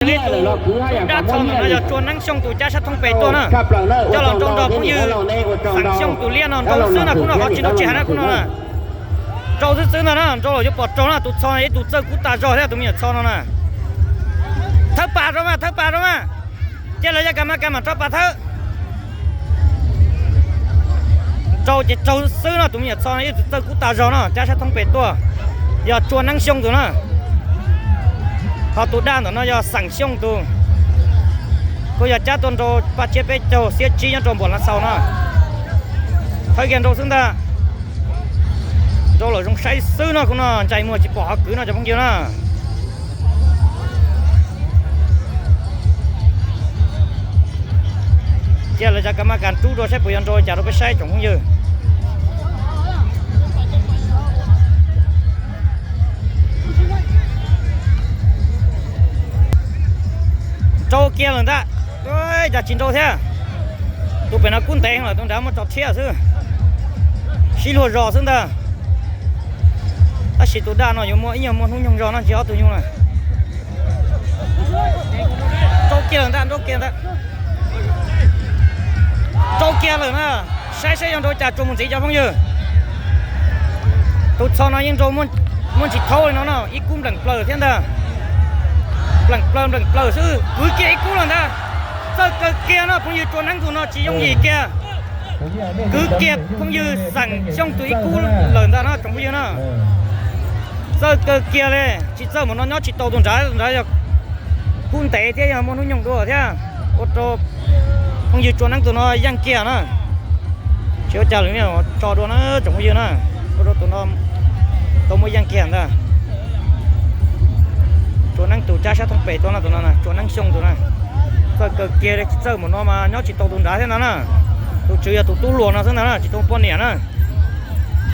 Li tus dab txho no yog Tsua Neeb Xyooj tus cab sab thoob pem tuaj na. Coj los nrau nrog phooj ywg Xeem Xyooj tus liab no nrau xwb no, khub no ho tsis nrau tsis hais na, khub no na. Nrau xwb xwb ntag na, nrau los yuav pom raug na, tus txho no ib tus txawj kub tas zog thiab tus me nyuam txho no na. Thawb pas rau mas, thawb pas rau mas. Cia lawv yog kas mas kas mam rov pas thawb. Nrau ces raug xwb no, tus me nyuam txho no ib tus txawj kub tas zog no, cab sab thoob pem tuaj, yog Tsua Neeb Xyooj tus na. Ho tus daj ntawm no yog Xeem Xyooj tus, kuj yog cab tuaj nrau paj tsiab peb caug xiab tsib nyob rau npuam Lav Xaus no. Thawb kiag nrau xwb ntag. Nrau los zoo saib xwb no, khub no ntsais muag tsis pom qhov kwv no cov phooj ywg na. Cia lawv cov kas mas kas rub dua saib puas yuav nrau cas rau peb saib tsoom phooj ywg. Nrau kiag lawm ntag. Cas tsis nrau thiab. Tus pem no kub ntev lawm, tus nrad muab tso thiab xwb. Sib luag zos xwb ntag. Tab sis tus daj no yuav muaj ib nyuag muaj hnub nyoog zog no, tsis ob tug nyuj na. Nrau kiag lawm ntag, nrau kiag ntag. Nrau kiag lawm na. Saib saib yuav nrau cas tsuas mus ntxiv cov phooj ywg. Tus txho no yeej nrau muaj ntsis thaub li no no, ib kub npleem plaws thiab ntag. Npleem plaws npleem plaws xwb, kwv kiag ib kub lawm ntag. Txawj kawg kiag no, phooj ywg Tsua Neeb tus no tsis yooj yim kiag. Kwv kiag phooj ywg Xeem Xyooj tus ib kub lawm ntag no tsoom phooj ywg na. Txawj kawg kiag li, tsis txawj mus no nyob tsis tau tus nrad, nrad yog kub ntev thiab yog muaj hnub nyoog dua thiab, ua rau phooj ywg Tsua Neeb tus no yeej kiag na. Tsis ua cas li, tso dua na tsoom phooj ywg na, ua rau tus no tau muaj yeej kiag ntag. Tsua Neeb tus cab sab thoob pem tuaj no, tus no na, Tsua Neeb Xyooj tus na. Txawj kawg kiag li, tsis txawj mus no mas nyob tsis tau tus nrad thiab no na. Tus tswv yog tus tub hluas no xwb ntag na, tsis tau poj niam na.